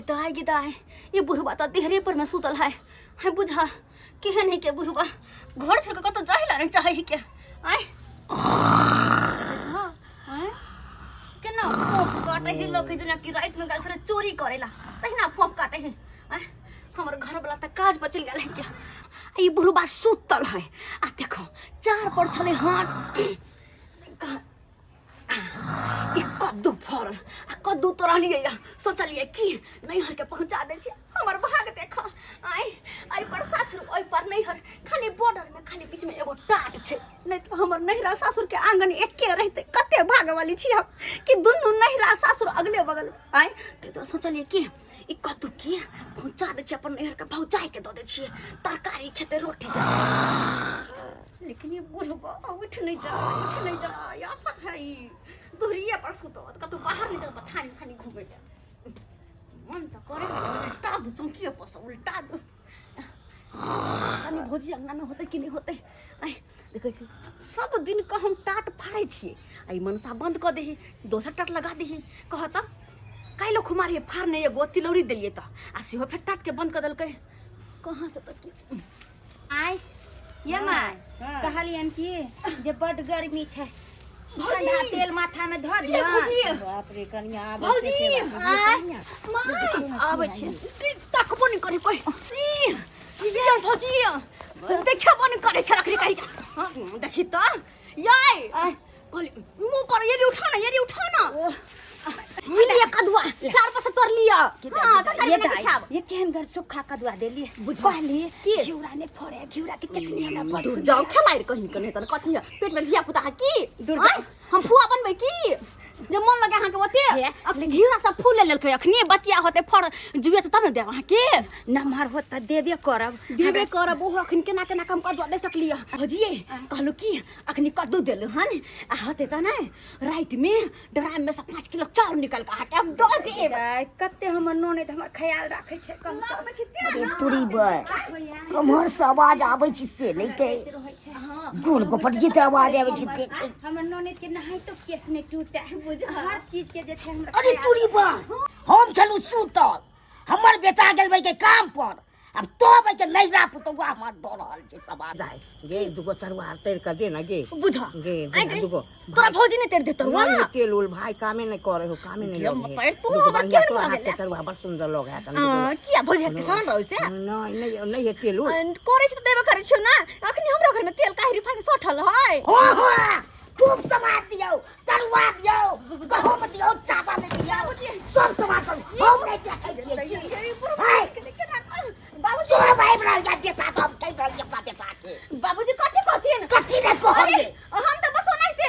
दाय गे दाय, ये बुढ़वा तऽ देहरे पर में सुतल है। है बुझा केहन है के बुढ़वा, घर छोड़ के कतौ जाय ला नहीं चाहे है के। आय आय केना फोप काटे है लोग, जेना कि रात में गाल चोरी करेला तहिना फोप काटे है। आय हमर घर वाला तऽ काज पर चलि गेल है के, आ ई बुढ़वा सुतल है। आ देखो चार पर छलै हन कहाँ ई कद्दू फड़ल, आ कद्दू तोड़लियै या सोचलियै कि नैहर के पहुंचा दै छियै। हमर भाग देख, आइ एहि पर सासुर ओहि पर नैहर, खाली बॉर्डर में खाली बीच में एगो टाट छै, नहीं तो हमर नैहरा सासुर के आंगन एके रहते। कते भागवाली छी हम कि दुनू नैहरा सासुर अगले बगल। आइ ताहि दुआरे सोचलियै कि ई कद्दू के पहुंचा दै छियै अपन नैहर के, भौजाई के दऽ दै छियै, तरकारी खेतै रोटी जलतै। लेकिन ये बुढ़बा उठ नहीं जा, उठ नहीं जा, आफत है ई। दूरिये पर सुतो कतौ बाहर नहीं चल, थानी थानी घूमे ले मन तो करे है, उल्टा दू चौकिए पर से उल्टा दू। तनी भौजी अंगना में होते कि नहीं होते। आइ देखै छी सब दिन के हम टाट फाड़ै छियै, आ ई मनसा बंद कऽ देही, दोसर टाट लगा देही। कह तऽ काल्हि खुमारी फाड़ने एगो तिलौरी देलियै तऽ आ सेहो फेर टाट के बंद कऽ देलकै। कहाँ से तऽ की आय ये माय, कहलियन कि जे बड गर्मी छै, ठंडा तेल माथा में धऽ दिअ। भौजी, बाप रे कनिया, आबै भौजी, छै सेवा। आय, माय, आबै छै। तकबो नहि करै कोइ। ई, ये भौजी, देखबो नहि करै छै, रखली कही। हाँ, देखी तऽ याय कहली मुंह पर ये उठा ना, ये उठा ना, मिलिए कदुआ चार पास तोड़ लिया। हां त ये कर दाई, खाब। ये केहन घर सूखा कदुआ देलिए। बुझल। कहली की? घिउरा ने फड़े, घिउरा के चटनी हमरा बड़ दूर सुंदर। जाओ, खेलाइ कहीं कने तन कथी है पेट में धिया पुता है की? दूर आँय? जाओ। हम फुआ बनबै की जे मन लगे अहाँके ओते? हे। अखनी घिउरा सब फूल लेलकै, अखनी बतिया होते फड़ जुए तब ने देब अहाँके। नमहर होत तऽ देबे करब, देबे करब। ओहो अखन केना केना कम कदुआ दे सकलियै भौजिए? कहलू की अखनी कद्दू देलू हन, आ होते तऽ नहि रातिमे ड्राम में से 5 किलो चाउर निकाल के अहाँके हम दऽ देब। दाइ, कते हमर ननैद हमर ख्याल राखै छै, कहू तऽ। अरे तुरी बै, कम्हर से आवाज आबै छै से नहि कहि, गोल गोपटिए के आवाज आबै छै देखै। हमर ननैद के नहाइतो केस नहि टूटे, हर चीज के जे छै हमरा अरे ख्याल। तुरी बा, हम छलहुँ सुतल, हमर बेटा गेल भाई के काम पर, अब तो भाई के नैरा पुतौआ हमर दऽ रहल छै सवाल। दाइ गे, दुगो तरुआ तैर कऽ दे ना गे। बुझ गे, आइ दे ना गे, दुगो। तोरा भौजी नहि तैर देतौ? नहीं, तेल उल भाई कामे नहीं करे हो, कामे नहीं गे, लगे है। तैर तू दुगो हमर बढ़िया केहन तोरा भऽ हाथ के गेलै? तरुआ बड़ सुंदर लगे है तनी। आ, किया भौजी हाथ के सड़ल रहै से? नहीं नहीं नहीं है तेल उल। करै छै तऽ देबे करै छियौ ना। अखनी हमरा घर में तेल काहे रिफाइन सठल है? हो हो, खूब समाज दियौ, तरुआ दियौ, गहूम दियौ, चावल दियौ, सब समाज करू, हम नहि देखै छियै जी। हाय, बाबूजी सब आबि रहल या बेटा, तऽ हम कहि रहल छी अपना बेटा के। बाबूजी कथी कहथिन? कथी नहि कहलियै? अरे, हम तऽ बस ओनाहिते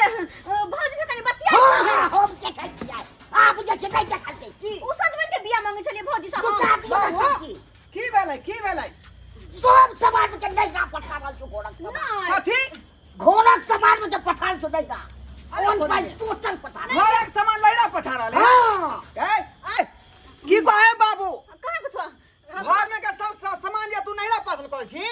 भौजी से कनि बतिया। हँ हँ, हम देखै छियै, आब जे छै नहि देखलकै की? ओ सजमनि के बिया मांगे छलियै भौजी से हम। लुटा दियौ ने बाबू। सब्जी। की भेलै, की भेलै? सब समाज के नैरा पठा रहल छौ घोड़क समान। नहि। कथी? घोड़क समाज में के पठाल छौ नैरा। अरे ऑन खोल पाइ दे। टोटल पठा रहल। घरक सामान लैरा पठा रहल है? हाँ। ए, ए, की कहे बाबू? कहाँ कुछ घर में के सब सब सामान जे तू नैरा पासल करै छी?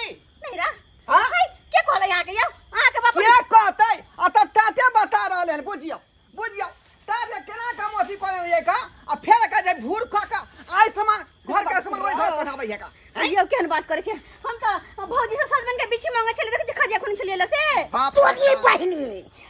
नैरा? हाँ? हाय, के कहलै अहाँके यौ? अहाँके बाप के कहतै? आ तऽ टाटे बता रहल हन। बुझियौ बुझियौ, टाटे केना कम अथी करै रहियै का, आ फेर का जे भूर खा का आइ सामान घर के सामान ओहि घर पठाबै है का? यौ केहन बात करै छियै? हम तऽ भौजी से सजमनि के बिछी मांगे छलियै, देखै छियै खजिया खुनी छलियै ल से। बाप तोरी बहिनी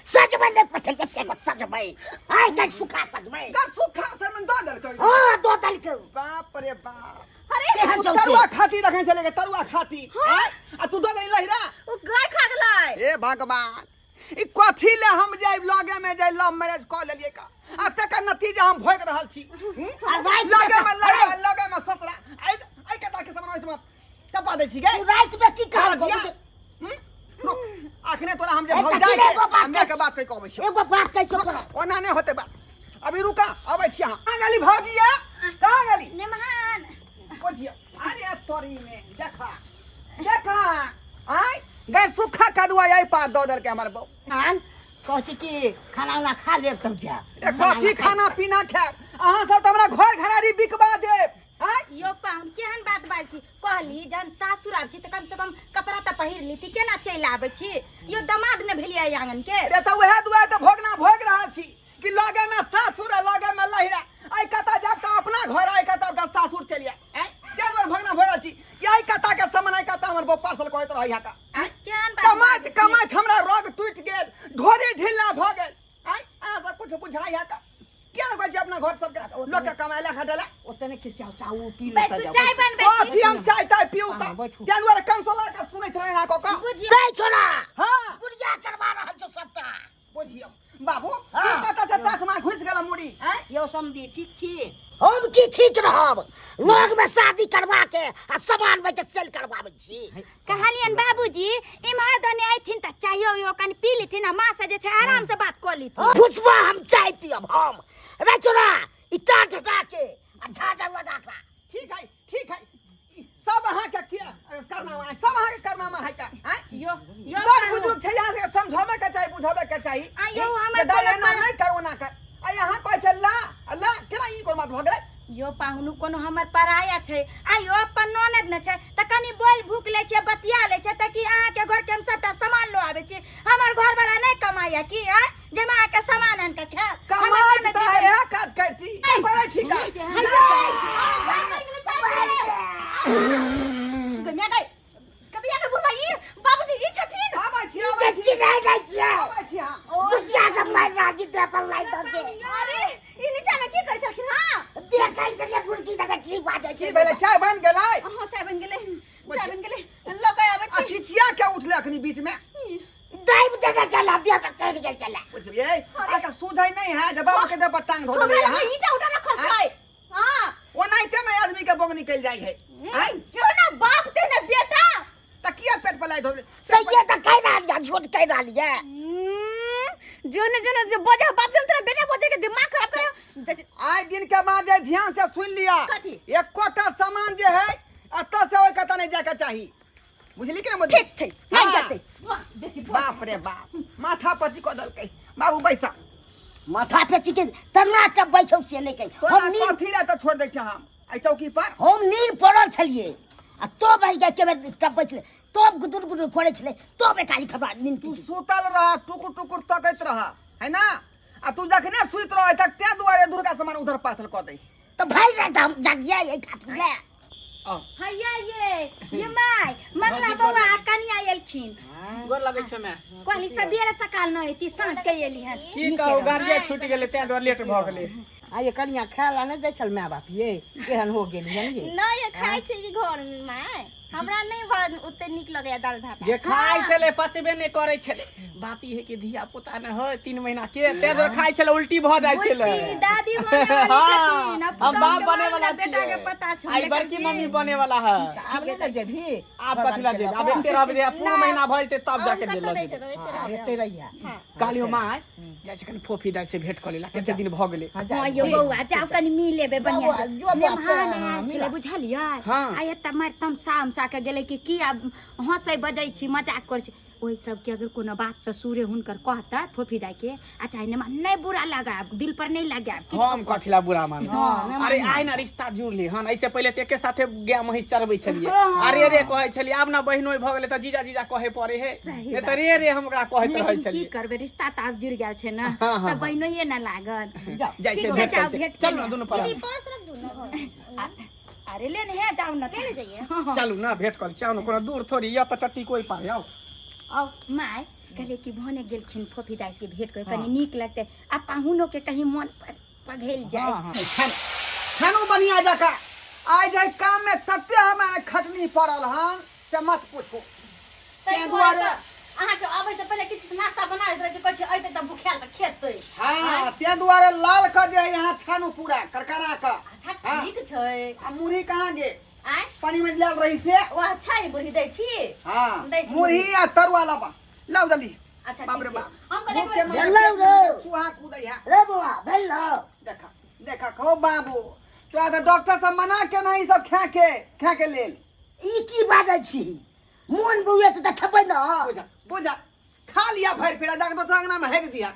सजमनि नहि पठेलकै, एते सजमनि आइ काल्हि सुखा सजमनि। का सुखा सजमनि दऽ देलकै? हाँ, दऽ देलकै। बाप रे बाप। अरे केहन छौ से? तरुआ खाती रखने छलै, तरुआ खाती आँय? आ तू दऽ देली लहिरा। ओ गाय खा गेलै। हे भगवान, ई कथी ले हम जाय लगे में जाय लव मैरिज कऽ लेलियै का, आ तकर नतीजा हम भोग रहल छी। हम्म? आ राति में लगे में लहिरा, लगे में ससुरा, आइ आइ कटा के सामान ओहिमे चपा दै छी गे। तू राति में की कहल? जिया। हम्म? रुक, अखने तोरा हम जे ए, भौजाई कथी ले एगो बात के माय के कहै बात कहि के अबै छियौ। एगो बात कहै छियौ तोरा। ओना नहि होतै बात, अभी रुका, अबै छी। अहाँ कहाँ गेली भौजी? कहाँ गेली? नेमहान। बुझियौ, अरे तोरी में देखा देखा, आय गै सुखा कदुआ आई पार दऽ देलकै हमर बहू। आन कहै छी कि खाना उना खा लेब तब जायब। ए, कथी खाना पीना खायब? अहाँ सब तऽ हमरा घर घरारी बिकबा देब, आँय? यो पाहुन, केहन बात बाजै छी? कहली जहन सासुर आबै छी तऽ कम से कम कपड़ा तऽ पहिर लीती, केना चलि आबै छी? यो दमाद ने भेलियै एहि आंगन के। रे तऽ उएह दुआरे तऽ भोगना भोग रहल छी कि लगे में सासुर आ लगे में लहिरा, आइ कतऽ जायब तऽ अपना घर, आइ कतऽ सासुर चलि रहै यहाँ का आँय? केहन बात कमाइत बाजै छी? कमाइत हमरा रोग टूटि गेल ढोरी ढीला भऽ गेल आँय अहाँ सब कुछ बुझाइ है का किया ने कहै छी अपना घर सबके लोक के कमाइला खटेला ओते नहि खिसियाउ चाहू पी ले बैसू चाय बनबै छी कथी हम चाय ताय पीऊ का हाँ, बैठू। ताहि दुआरे कंसोला के सुनै छलै एना कऽ कऽ बुझियौ रे छोरा हाँ बुढ़िया करवा रहल छौ सबटा बुझियौ बाबू हाँ। की कतऽ से टाट मार घुसि गेल मुड़ी आँय यौ समधी ठीक छी हम की ठीक रहब लोग में शादी करवा के आ सामान बेच के सेल करवाबै छी कहलियन बाबूजी इम्हर दने अयथिन तऽ चायो उयो कनि पी लेथिन आ माँ से जे छै आराम से बात कऽ लेथिन पुष्पा हम चाय पियब हम रे छोरा ई टाट हटा के आ झाझर लगा के ठीक है ठीक है ई सब अहाँके किया करनामा है सब अहाँके करनामा है का आँय यो यो बड़ पाहुन। बुजुर्ग छै यहाँ से समझाबे के चाही बुझाबे के चाही आ यौ हमर जे दाइ कोनो एना पर- नहि कर ओना कर आ यहाँ कहै छै ला आ ला केना ई कोन बात भऽ गेलै यो पाहुनु कोनो हमर पराया छै आ यो अपन ननद ने छै तऽ कनि बोल भूख लै छै बतिया लै छै तऽ कि अहाँके घरके हम सबटा सामान लऽ आबै छी हमर घरवाला नहि कमाइया की आँय जे हम अहाँके सामान आनि कऽ खायब हमर कमाल ननद तऽ इएह काज करती करै छी काज कतिया के बुढ़वा ई बाबूजी ई छथिन आबै छी ई आबै जे छी चिन्है नहि छियै आबै छी हम बुझिया के मारि राजी दे पर लाइ दऽ के अरे ई नीचा में की करै छलखिन हां देखै छलियै गुड़की दऽ के की बाजै की छै भेलै चाय बनि गेलै हां चाय बनि गेलै चाय बनि गेलै लऽ के आबै आ छी चिचिया के उठलै अखनी बीच में दाबि देने छला देह पर चढ़ि गेल छला बुझलियै अहाँके सूझै नहि है जे बाबू के देह पर टांग धो हमरा देलियै लग अहाँ ईटा उटा रखल छै हां ओनाहिते में आदमी के बोंग निकलि जाइ है आँय जो ना बाप ते ना बेटा तऽ किया पेट पर लाइ धो देलियै? सहिए तऽ कहि रहल यऽ झूठ कहि रहल यऽ जो न जो न जो बजे बाप ते तेरा बेटा बजे के दिमाग खराब करे आइ दिन के बाद जे ध्यान से सुन लिअ कथी? एकोटा सामान जे है एतऽ से ओहि कतऽ नहि जायके चाही बुझली कि नहि ठीक छै नहि हाँ। जाते बाप रे बाप माथा पति कऽ देलकै बाबू बैसा माथा पे चिके तना टपबै छौ से नहि कहि तोरा हम नींद कथी लए तऽ छोड़ि दै छियै हम एहि चौकी पर हम नींद पड़ल छलियै आ तो भाई के बेर टपबै छलै तब गुदुर गुदुर करै छलै तब एकाएक हमरा नींद तू टूटि सुतल रह टुकुर टुकुर तकैत रह है ना आ तू जखने सुति रहै छ तें दुआरे दुर्गा सामान उधर पाथल कऽ दै तऽ भरि राति हम जागियै एहि खातिर लए हैया ये ये माय मंगला बौआ आ कनिया एलखिन गोर लगै छै माय कहली सबेरे सकाल न एती साँझ के एली हन की कहू गाड़िए छूटि गेलै तें दुआरे लेट भऽ गेलै आ ये कनिया खाय ला नहि दै छल माय बाप ये केहन हो गेली हन ये नहि खाइ छै कि घर में माय हमरा नहि ओते नीक लगैया दालि भात जे खाइ छलै पचबे नहि करै छलै बात ई है कि धिया पुता नहि है 3 महीना के तें दुआरे खाइ छलै उल्टी भऽ जाइ छलै उल्टी, दादी बने वाली हाँ, छथिन, अब हम बाप पुतहु के बने वाला मामला बेटा के छियै। पता छौ, आई लेकिन बड़की के? मम्मी बने वाला है आब नहि ने जेबही आब कथी ला जेबै आब एते रहबै जे पूरा महीना भऽ जेतै तब जाके कतौ जे लऽ नहि जेबै जेबै, एते रहबै। एते रहिया कहलियौ माय जाइ छै कनि फोफी दाइ से भेंट कऽ लेला कते दिन भऽ गेलै हाँ, जा। हाँ यौ बौआ जाउ कनि मिल लेबै बढ़िआँ बौआ, से। जो बाप मेहमान हाँ, आयल छलै मिला। बुझलियै हाँ। आ एतऽ मारि तमसा उमसा के गेलै कि की आब हँसै बजै छी मजाक करै छी ओहि सबके अगर कोनो बात ससुरे हुनकर कहतै फोफी दाइ के आ चाहे नेमा नहि बुरा लगायब दिल पर नहि लगायब हम कथी ला बुरा मानब अरे आइ ना रिश्ता जुड़ले हन ऐसे पहिले तऽ एके साथे गाय महींस चरबै छलियै अरे रे कहै छलियै आब ना बहिनोइ भऽ गेलै तऽ जीजा जीजा कहै पड़े हे सही नहि तऽ रे रे हम ओकरा कहैत रहै लेकिन की छलियै करबै रिश्ता तऽ आब जुड़ि गेल छै ने हाँ, हाँ, तऽ हाँ। बहिनोइए ने लागल जाइ छै ठीक छै, भेंट जाउ, करै छै भेंट चल ना कऽ दुनू पर दीदी पर्स रख दू ना घर में। अरे ले ने हे जाउ ने ले जाइए चलू ना भेंट कऽ लै छी आउ ने कोनो दूर थोड़ी यऽ तऽ टट्टी कोइ पार आउ आउ माय कहले कि भने गेलखिन फोफी दाइ से भेंट कर कनी नीक लगतै आ पाहुनो के कहीं मन पघेल जाए हाँ, हाँ। खानो बढ़िया जकाँ आइ जे काम में तते हमरा खटनी पड़ल हन से मत पूछू ताहि ताहि दुआरे दुआरे अहाँके अबै से पहिले किछु किछु नाश्ता बना लैत रहै छै कहै छै अयतै तऽ भुखायल तऽ खेतै हाँ ताहि दुआरे लाल कऽ दे यहाँ छानू पूरा करकरा कऽ अच्छा हाँ। ठीक छै आ मुरही कहाँ गे आँय पानी में लाल रही से ओ अच्छा है मुरही दै छी हाँ दै छी मुरही आ तरुआ लाबा लाउ जल्दी अच्छा बाप रे ठीक छै बाप हम कहलियै भूख के मारे भेलौ रे। चूहा कूदै है रे बौआ भेलौ देखा देखा कहो बाबू तोरा तऽ डॉक्टर सब मना केना ई सब खाए के खाए के लेल ई की बाजै छी मोन बौआ तऽ खेबै ने बुझा बुझा खा लिया भरि पेट जाके दोसर अंगना में हेक दिया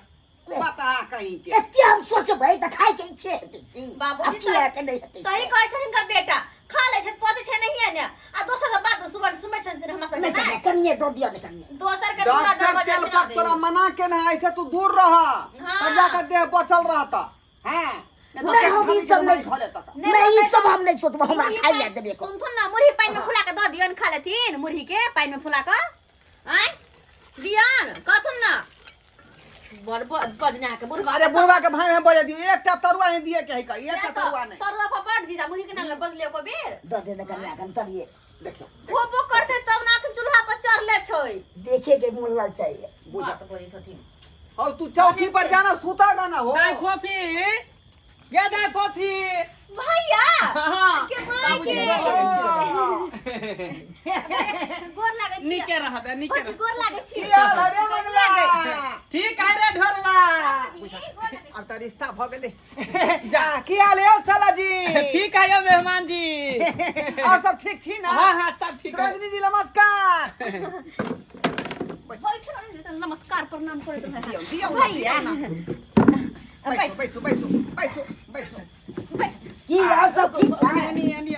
पता कहीं के एते हम सोचबै तऽ खाय के इच्छे हेतै की बाबूजी आब की हेतै नहि हेतै सही कहै छथिन हिनकर बेटा खा लै छथि पचै छै नहिये ने आ दोसर के बात सुबह सुनबै छनि से हमरा सबके नहि नहि कनिये दऽ दिअ ने कनिये दोसर के दूरा डॉक्टर दरवाजा तेल केना पर तोरा देब मना केना ऐसे तू दूर रह तब जाके देह बचल रहता हैं नहीं, हम ई सब नहीं खा लेता नहीं, ई सब हम नहीं सोचबो, हमरा खाइ ले देबे को। सुनथुन ना, मुरही पानि में फुला के दऽ दियन, खा लेथिन मुरही के पानि में फुला के। आँय दियन कहथुन ना, बड़ बजना के बुढ़वा। अरे बुढ़वा के भाई में बजे दियो, एकटा तरुआ नहीं दिए के है का, एकटा तरुआ नहीं। तरुआ पर बड़ जीजा मुरही के नाम बजले को बेर दऽ दे ने कन्या कन तरिए। देखियो होबो करते तब ना के चूल्हा पर चढ़ले छै। देखे के मोन लल चाहिए। बात बोलै छथिन। और तू चौकी पर जाना सूता गाना हो। दाई फोफी गे, दाई फोफी। भैया हाँ। के माय के गोर लागै छी। नीके रहत, नीके रहत। गोर लागै छी। की हाल है रे मंगला? ठीक है रे ढोरवा। जी, गोर लागै। अब तऽ रिश्ता भऽ गेलै। जा, की हाल है साला जी? ठीक है यो मेहमान जी। और सब ठीक छी ना? हाँ हाँ, सब ठीक है। सरोजनी जी नमस्कार। बैठ रहल छै, नमस्कार प्रणाम करैत रहै। दियौ दियौ ना, भैया दियौ ना। बैसू बैसू बैसू बैसू बैसू। बैठ। की और सब ठीक छै? एनी एनी।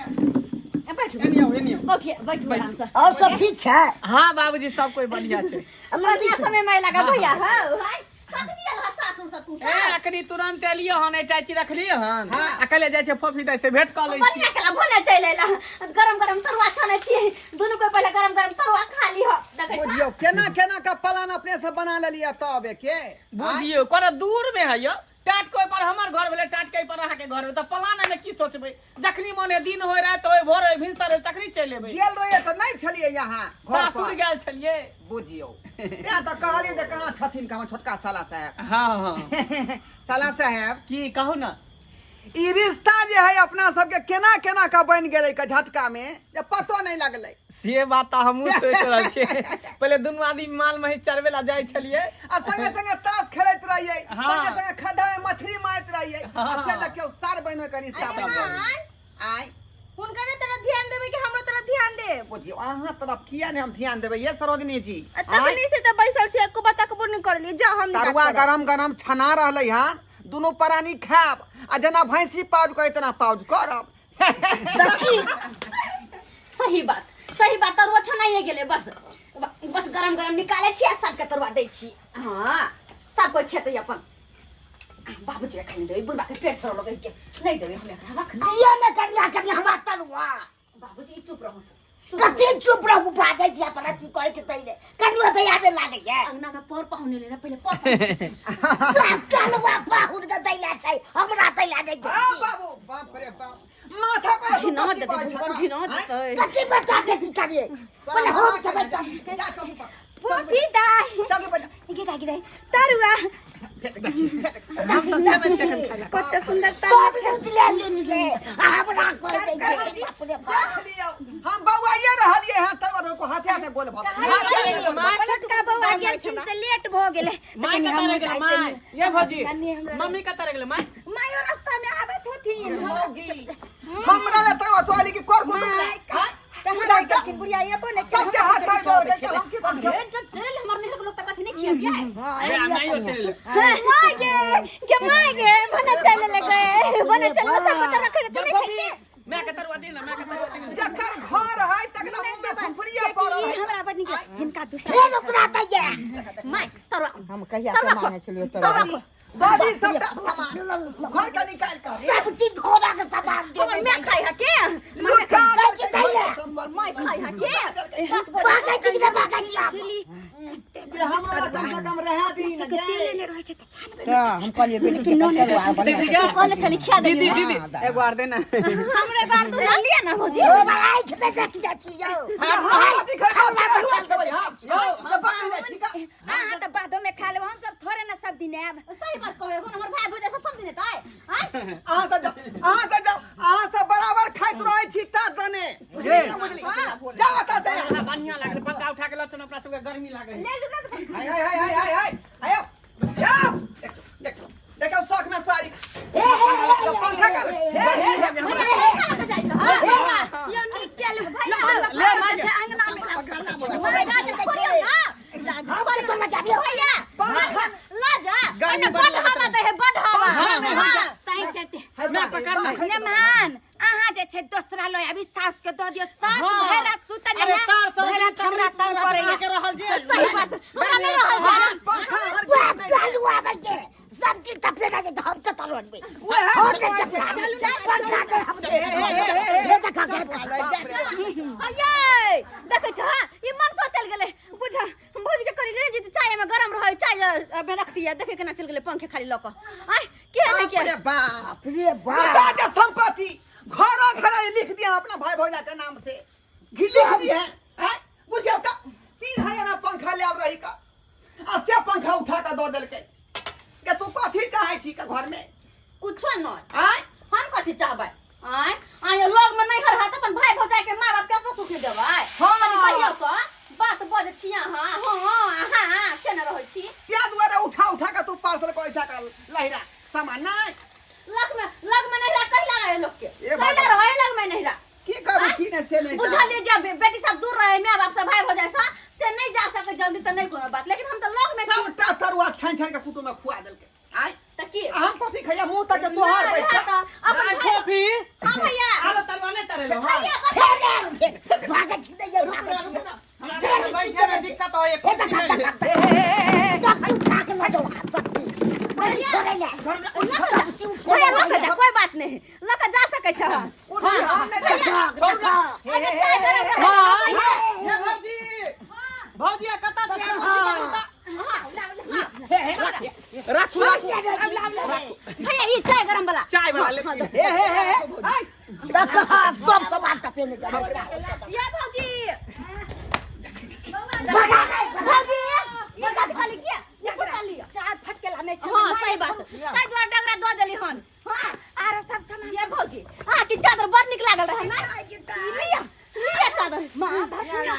बैठू। एनी आओ, एनी आओ। बैठिए, बैठू आराम से। और सब ठीक छै? हाँ बाबूजी, सब कोई बढ़िया छै। बढ़िया समय में लगा भैया। हाँ भाई, कखनी आयल हँ सासुर से तू? ए अखनी तुरंत एलियो हन, अटैची रखलियो हन। हाँ। आ कहले जाइ छै फोफी दाई से भेंट कऽ लै छी। बढ़िया केला, भने चलि अयला। गरम गरम तरुआ छानै छियै, दुनू कोई पहिले गरम गरम तरुआ खा लिह। देखै छह? बुझियौ केना केना का प्लान अपने से बना लेलियै तब के। बुझियौ कोना दूर में है यौ, टाट के ओहि पर हमर घर भेलै, टाट के एहि पर अहाँके घर भेलै, तऽ प्लान एहिमे की सोचबै? जखनी मने दिन होय, राति होय, भोर होय, भिनसर होय, तखनी चलि एबै। गेल रहियै तऽ नहि छलियै यहाँ घर पर। सासुर गेल छलियै। बुझियौ, तें तऽ कहलियै जे कहाँ छथिन, कहाँ छोटका साला साहेब। हाँ हाँ। साला साहेब। की कहू ना? ई रिश्ता जे है अपना सबके केना केना का बनि गेलै का झटका में, जे पतो नहीं लगलै। से बात तऽ हमहूँ सोचि रहल छियै। पहिले दुनू आदमी माल महींस चरबै लए जाइ छलियै आ संगे संगे ताश खेलैत रहियै, हाँ। संगे संगे खद्धा में मछली मारैत रहियै, आ से देखियौ सार बनि के रिश्ता बनि गेलै। आय हुनकर तरफ ध्यान देबै कि हमरो तरफ ध्यान देब? बुझियौ, अहाँ तरफ किया नहीं हम ध्यान देबै ये सरोजनी जी? तब नहीं से तऽ बैसल छी, एको बात तकबो नहि करलियै। जा, हम नहीं तरुआ बात करब। गरम गरम छना रहलै हन, दुनू प्राणी खायब आ जेना भैंसी पाउज करे तेना पाउज करब। सही बात, सही बात। तरुआ छनाइए गेलै, बस बस गरम गरम निकालै छी आ सबके तरुआ दै छी। हाँ, सब कोइ खेतै अपन। बाबूजी के खाइ देबै, बुढ़बा के पेट सड़ लगै के नहि देबै हम एकरा। रख दिअ ने कनिया कनि हमरा तरुआ। बाबूजी, चुप रहू, चुप रहू। कते चुप रहू? बाजै छी अपना की करै छै तै ने कनियो दया नहि लागैया। अंगना में पर पाहुने ले पहिले पर पाहुने। बाप कलवा पाहुन के दैला छै, हमरा दैला नहि छै। आ बाबू, बाप रे बाप, माथा पर घिना कथी देतै, बाज छका? घिना देतै। कथी बता बेटी करिए तोरा पहिले हम मामा के खेबै जा, तब। जा चौकी पर। पोथी दाइ। चौकी पर जा। गिरा गिरा तरुआ। हम सब छेबै छियै एखन खाइ लए। कते सुंदर तरुआ। सब लूट ले, लूट ले, आ हमरा कर दै छै अपने बाप। देख लियौ, हम बौआइए रहलियै हँ, तरुआ देखो हाथे हाथे गोल भऽ गेल। हाथे हाथे गोल भऽ गेल। छोटका बौआ गेलखिन से लेट भऽ गेलै। माय कतऽ रहि गेलै माय? ये भौजी, मम्मी कतऽ रहि गेलै माय? मायो रास्ता में आबैत होथिन। मौगी, हमरा ले तरुआ चोरी की कर कुटुम ले। हाँ? कहाँ रहि गेलखिन बुढ़िया? एबो नहि केलखिन। सबके हाथ खाइ गोल गेल, हम की करब? ए, जब चलि हमर नैहर के लोग तऽ कथी नहि खियाबियै। अरे आ माइयो चलि एलै। माय गे, गे माय गे, भने चलि लगे, भने चलि, सब गोटा रखै तऽ ये नहि भौजी, खाइते। माय के तरुआ दे ना, माय के तरुआ दे ना। जकर घर है तकरा मुंह में फुफुरिया पड़ल है। हमरा बड़ नीक लागल। हिनका दूसरा फेर ओकरा दैया। माय तरुआ। हम कहिया से मांगे छलियै तोरा? दादी दादी, सबटा सामान घर के निकाल कर सब चीज घोड़ा के सामान दे। हमर माय खाइ है के? लुटा खाइ छी दैया। माय खाइ है के? बात बोल। भागै छी कि नहि भागै छी आब? जे हमरा लग कम से कम रहा दी न गे। लेने रहै छै तऽ छानबै। तऽ हम कहलियै बेटी के तरुआ बना। दीदी गे, कहने छली खिया दीदी देली। दीदी, एगो आर दे ना। हमरे गार दू लिया ना भौजी। ओ भाई, आँखि नहि देख जाइ छी यौ। हम कथी खैबै? हम खेबै, हाँ, यौ, जे बकरी जाइ छी का। अहाँ तऽ बादो में खा लेब, हम सब थोड़े ने सब दिन आयब। सही बात कहै एगो हमर भाई भौजाई सब सब दिन एतै आँय? अहाँ सब जाओ, अहाँ सब जाओ, अहाँ सब बराबर खाइत रहै छी तात दने। बुझली ना बुझली? जाओ एतऽ से। हमरा बढ़िया लागल, पंखा उठा के लऽ चल, अपना सबके गर्मी लागल। ले लू ना तऽ। हाय हाय हाय हाय हाय हाय हाय, जाओ। देखो देखो देखो, शौक में सवारी पंखा कर। हे हे हे। भैया खा लऽ जाइ छ। हाँ। यौ नीक केलु। भैया, ले माय गे। अंगना में माय ला जा, छोड़ियौ ना। हम तो लगाबियौ। भैया ला जा। गर्मी ओने बड़ बड हवा दै है, बड हवा। हाँ, तैं चलते। मैं पकड़ ना। मेहमान, अहाँ जे छै दोसरा लऽ आबी, सास के दऽ दियौ। सास हाँ। भरि रात सुतल अरे नहि, सार सब भरि रात हमरा तंग करैया। के रहल जे सही बात, हमरा नहि रहल जा। पंखा हर बाप चालू आबै के सब चीज तपे ना जे हम कतऽ लड़बै? वएह हम नहि देखा के अये देखै छ हां ई मन सो चल गेलै बुझ भौजी के करी ले जी चाय में गरम रहै चाय में रख दिया देखे केना चल गेलै पंखे खाली लऽ कऽ आय के है के अरे बाप रे बाप पिता के संपत्ति घरो घर लिख दिया अपना भाई भौजा के नाम से घी लिख दिए हैं हैं? बुझियौ त 3000 पंखा ले आब रही का आ से पंखा उठा के दऽ देलकै के तू कथी चाहै छी के घर में कुछो नहीं आय हम कथी चाहबै आय आय लोग में नहीं हर हाथ अपन भाई भौजाई के माँ बाप के अपना सुख देबै हाँ। कनी कहियौ तऽ बात बजै छी अहाँ हँ अहाँ केना रहै छी त्या दुआरे उठा उठा के तू पार्सल करै छा के लहिरा सामान नहीं लग में नहीं रहा कहिला रहे लोग के ए बाबा। कहिला रहे लग में नहीं रहा की करू की नहीं से नहीं बुझलिए जब बेटी सब दूर रहे माँ बाप से भाई भौजाई से से नहीं जा सके जल्दी तो नहीं कोनो बात लेकिन हम तो लग में छी सबटा तरुआ छानि छानि के कुटुम्ब में खुआ देलकै आय त की आ हम कथी खैया मुंह तक तोहर नहीं, पैसा हाँ तो अपन नहीं, भाई फोफी हाँ भैया आलो तरुआ नहीं तरेलो हाँ भैया बस फेर भागे छी नहीं यौ भागे छी हमरा घर बैठे में दिक्कत होय ए देखा देखा सब चीज उठा के लऽ जाओ सब चीज वही छोड़े ले सब चीज उठे भैया लऽ जा कोई बात नहीं लऽ के जा सकै छ कुर्सी हम नहीं देखा देखा अरे चाय गरम रहे हाँ हे भौजी भौजी आ कतऽ छियै भौजी बनू तऽ राखू राखू भैया ई चाय गरम वाला चाय वाला ले हे हे हे हे आय देखा सब सामान टपेने जा या भौजी भगा गए भौजी ये कथी खाली किया ये फुटा लिया चार फटके लाने छै हां सही बात ताहि दुआरे डगरा दऽ देली हन हां आरो सब सामान ये भौजी अहाँ के चादर बड़ नीक लागल रहे ना लिया लिया चादर मां धतिया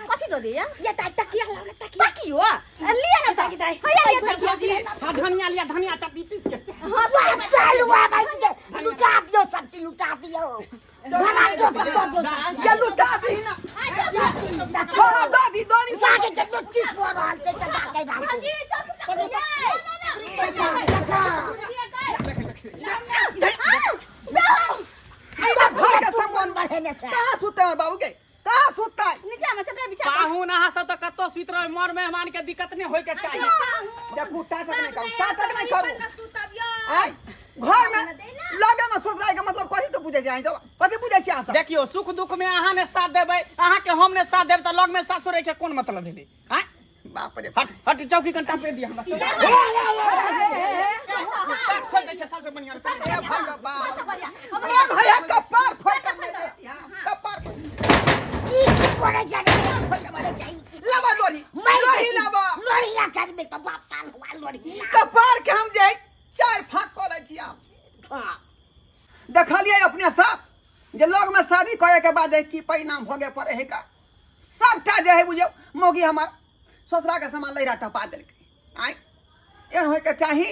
कथी दऽ दिया ये ता तकिया लाओ ना तकिया तकियो लिया ना तकिया भैया लिया तकिया हाँ धनिया लिया धनिया चटनी पीस के हां सही बात चलू आबै छी लुटा दियौ सब चीज लुटा दियौ भगा दियौ सब दऽ दियौ के लुटा दही ना सब छोड़ा दादी दादी लागे छै नोटिस भऽ रहल छै तऽ डाकै रहल छै भौजी चौकी पकड़ देखा देखा सब घर के सामान बढ़ेने छै कहाँ सुतते हैं बाबू के कहाँ सुतता है नीचा में चटई बिछा के पाहुन अहाँ सब तऽ कतौ सुति रहे मर मेहमान के दिक्कत नहीं होय के चाही देखू टाटक नहीं करू टाटक नहीं करू आय घर में लगे में ससुराल के मतलब कथी तो बुझै छै अहीं सब कथी बुझै छी अहाँ सब देखियो सुख दुख में अहाँ ने साथ देबै अहाँ के हम ने साथ देब तऽ लग में सासुर रहे के कोन मतलब भेलै आँय बाप रे हट हट चौकी कन टापे दिया हमरा टाट खोल दै छै सबसे बढ़िया हे भगवान बढ़िया मन है कपार फोड़ के मारि हां कपार फोड़ की करे छै करे छै लाबा लोरी लोरी लाबा लोरी ला करबे तऽ बाप काल हुआ लोरी ला कपार के हम जे चार फाक कऽ लै छी आब देखलियै अपने सब जे लग में शादी करे के बाद की परिणाम भोगे पड़े है का सबटा जे है बुझियौ मौगी हमर ससुरा के सामान लैरा टपा देलकै आँय एहन होइके चाही।